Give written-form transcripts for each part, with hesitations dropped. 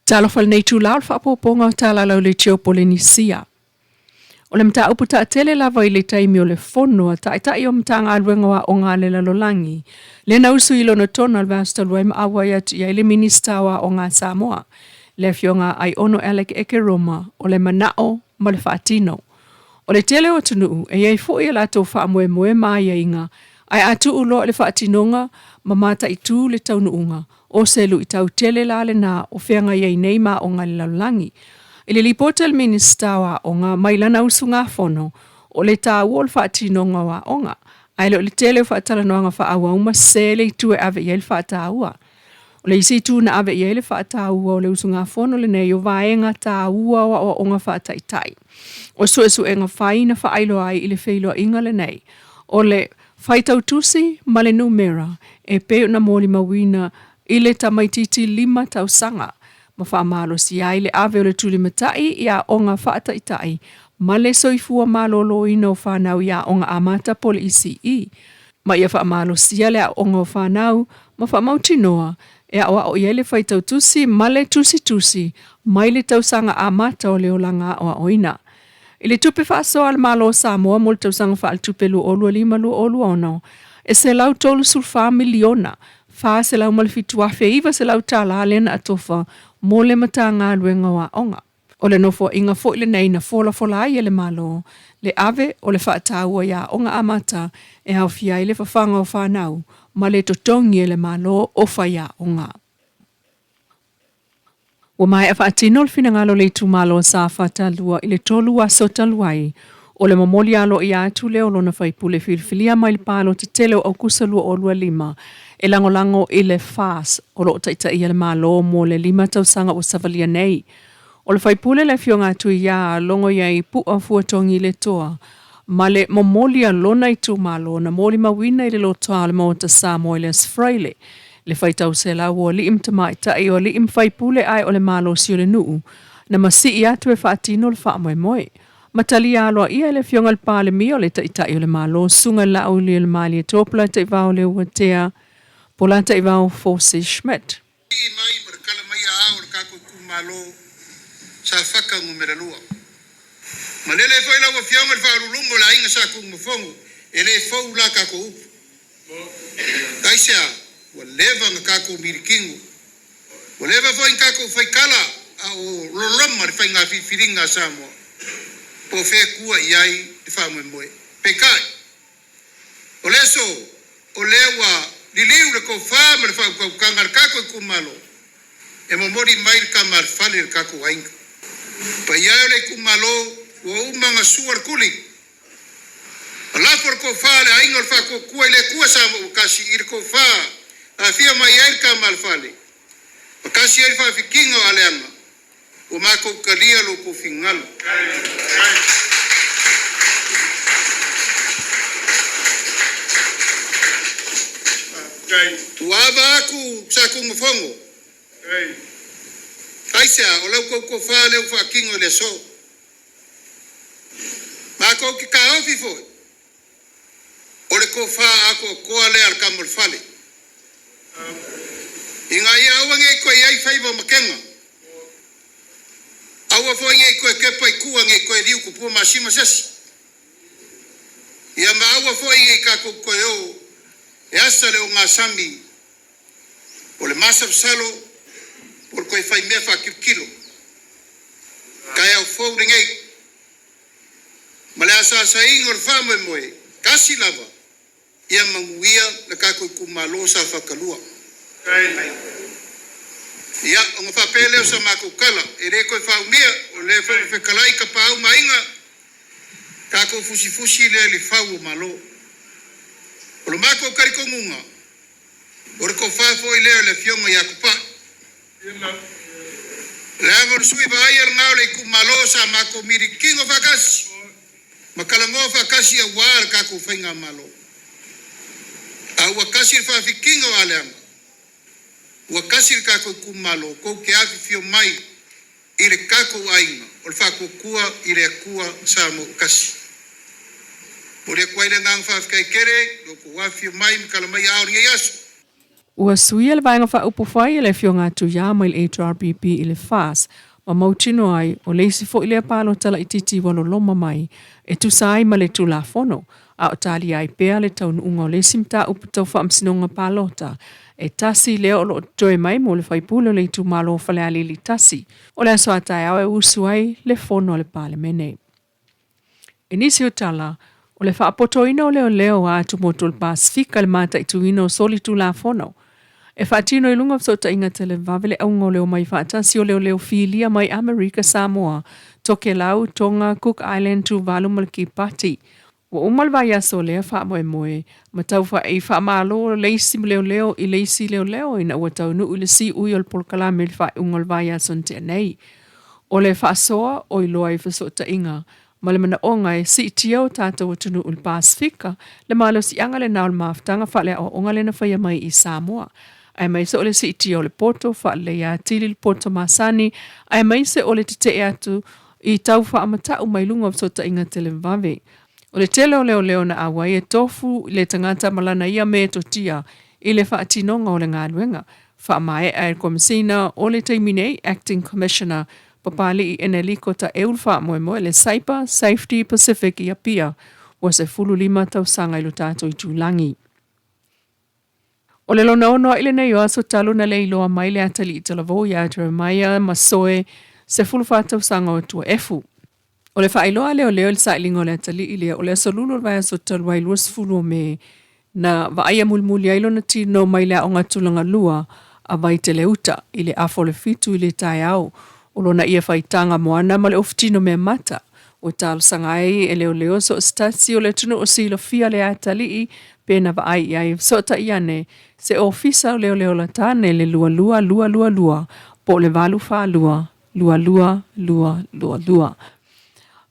Talofa i lenei itula o le faaopoopoga o Tala Lauleitio Polenisia. O le mataupu taatele lava i le taimi o le fono a Taitai o Matagaluega o Aoga a le Lalolagi, lea na usu i lona tona o le vaiaso talu ai ma auai atu i ai le Minisita o Aoga a Samoa, le Afioga a Aiono Alec Ekeroma, o le manao ma le faatino. O le tele o atunuu e i ai foi a latou faamoemoe ma aiaiga, ae a tuu loa i le faatinoga ma mataitu le taunuuga, o se luitau tele la lena o feagai ai nei ma aoga i le lalolagi. I le lipoti a le Minisita o Aoga mai lana usugafono, o le taua o le faatinoga o aoga, ae le o le tele o faatalanoaga faaauau ma sese le itu e ave i ai le faataua. O le isi itu na ave i ai le faataua o le usugafono lenei o vaega taua o aoaoga faataitai. O suesuega fai na faailoa ai i le feiloaiga lenei, o le faitau tusi ma le numera e pei ona molimauina i le tamaitiiti 5 tausaga ma faamalosia ai le ave o le tulimatai i aoga faataitai ma le soifua maloloina o fanau i aoga amata po o le ECE, ma ia faamalosia le aoga o fanau ma faamautinoa e aoao i ai le faitau tusi ma le tusitusi mai le tausaga amata o le olaga aoaoina. I le tupe faasoa a le Malo o Samoa mo le tausaga faaletupe 2025/2026, e $134 miliona $407,900 tala lea na atofa mo le Matagaluega o Aoga. O le nofoaiga foi lenei na folafola ai e le Malo le ave o le faataua i aoga amata e aofia ai le fafaga o fanau ma le totogi e le Malo o faiaoga. Ua maea faatino le finagalo o le itumalo o Safata 2 i le 3 aso talu ai, o le momoli aloaia atu lea o lona faipule filifilia mai le palota tele o Aukuso 2025 e lagolago i le FAS o lo o taitaia le Malo mo le 5 tausaga ua savalia nei. O le faipule le afioga a Tuiā Logoiai Pu'a Fuatogi Letoa ma le momoli a lona itumalo na molimauina i le lotoa o le Maota Samoa i le Aso Faraile, le faitau selau o alii ma tamaitai o alii ma faipule ae o le malosi o le nuu na masii atu e faatino le faamoemoe. Ma talia aloaia e le Afioga i le Palemia o le Taitai o le Malo, Susuga i le Laaulialemalietoa Polataivao Leuatea Polataivao Fosi Schmidt. Sii mai ma le kala mai a ao o le kakou itumalo Safata numera 2. Malele foi lau Afioga i le Faauluuluga o le Aiga Sa Tunumafono, e le fou la tatou upu. Aisea? Ua leva na tatou milikino, ua leva foi na tatou faitala a o loloma le faiga filifiliga a Samoa, po o fea e tua i ai le faamoemoe. Peitai, o le aso, o lea ua liliu le tofa ma le faautautaga a le tatou itumalo e momoli mai le tama a le fale i le tatou aiga. Paia e o le itumalo, ua uma ona sua le tuli. A lafo le tofa a le aiga o le Faatuatua i le Atua Samoa ua tasi i le tofa a afia mai ai le tama a le fale, ma tasi ai le faafitiga o aleaga, ua matou talia lo outou finagalo. Ua ava atu sa Tumafono. Aisea, o la outou tofa lea ua faatino i le aso. Matou te taofi foi, o le tofa atoatoa lea a le tama o le fale, ina ia aua ne i toe i ai faiva o matega, aua foi ne i toe tepa i tua ne i toe liu tupua masima se isi, ia ma aua foi ne i tatou toe o e asa le ogasami o le masalosalo po o le toe faimea faatilotilo. Taeao fou lenei, ma le asaasaina o le faamoemoe tasi lava ia manuia le tatou itumalo Safata 2. Ia, ona faapea lea o sa matou tala, e le toe faaumia, o lea foi ua fetalai Tapaau ma Aiga, tatou fusifusi lea i le fau o Malo. O lo matou talitonuga, O le tofa foi lea o le Afioga ia Tupai. Leaga o le sui vaaia lena o le itumalo sa matou milikino faatasi ma talanoa faatasi aua le tatou faigamalo. A ua tasi le faafitiga o Aleaga, ua tasi le tatou itumalo, tou te afifio mai i le tatou aiga o le Faatuatua i le Atua Samoa ua tasi. Momoli atu ai le agaga faafetai tele i lo outou afifio mai ma tala mai aao i lenei aso. Ua suia le Vaega Faaupufai a le Afioga a Tuia mai le HRPP i le FAS ma mautinoa ai o le isi foi lea palota laitiiti ua loloma mai e tusa ai ma le Tulafono, a o talia ai pea le taunuuga o le isi mataupu tau faamasinoga palota e tasi lea o lo o totoe mai mo le faipule o le itumalo o Falealili 1. O le aso a taeao e usu ai le fono a le Palemene. I nisi o tala, o le faapotoina o leoleo a atumotu o le Pasefika i le mataituina o solitulafono e faatino i luga o fesootaiga televave le auga o le omai faatasi o leoleo filia mai Amerika Samoa, Tokelau, Tonga, Cook Island, Tuvalu ma le Kiribati. Ua uma le vaiaso o lea faamoemoe ma tau faamalo le isi leoleo i le isi leoleo ina ua taunuu i le siui o le polokalame i le faaiuga o le vaiaso na tea nei. O le faasoa o iloa i fesootaiga ma le manaoga e siitia o tatou atunuu i le Pasefika, le malosiaga lena o le mafutaga faaleaoaoga lea na faia mai i Samoa, aemaise o le siitia o le poto, faaleleia atili le poto masani, aemaise o le tetee atu i tau faamatau mai luga o fesootaiga televave. O le tele o leoleo na auai e tofu le tagata ma lana ia metotia i le faatinoga o le galuega. Faamaea e le Komesina o le taimi nei, Acting Commissioner Papali'i Eneliko Taeu le faamoemoe le Cyber Safety Pacific i Apia ua 15 tausaga i lo tatou itulagi. O le lona ono a'i lenei o aso talu na le iloa mai le atalii talavou ia Jeremiah Masoe 14 tausaga o Tuaefu. O le faailoa a leoleo i le sailiga o le atalii lea, o le aso Lulu o le vaiaso talu ai 20 o Me, na vaaia mulimuli ai lona tino mai le aoga tulaga lua a Vaiteleuta i le afa o le 7 i le taeao. O lona ia faitaga moana ma le ofutino mea mata. Ua talosaga ai e leoleo so o se tasi o le atunuu o silafia le atalii pe na vaai i ai e fesootai ane se ofisa o leoleo latane le 22222 po o le 842 22222.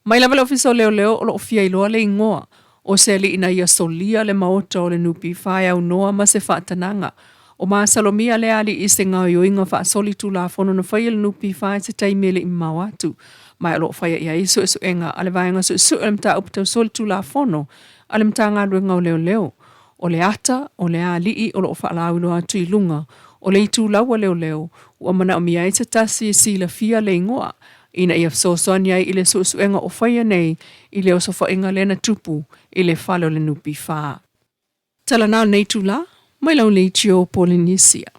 Mai lava le Ofisa o Leoleo o lo o fia iloa le igoa o se alii na ia solia le maota o le NPF e aunoa ma se faatanaga. O masalomia lea alii i se gaoioiga faasolitulafono na faia le NPF i se taimi e le i mamao atu. Ma o lo o faia i ai suesuega a le Vaega Suesue o le Mataupu Tau Solitulafono a le Matagaluega o Leoleo. O le ata o le alii o lo o faalauiloa atu i luga o le itulau a leoleo ua manaomia ai se tasi e silafia le igoa ina ia fesoasoani ai i le suesuega o faia nei i le osofaiga lea na tupu i le fale o le NPF. Tala na o lenei itula, mai lau leitio Polenisia.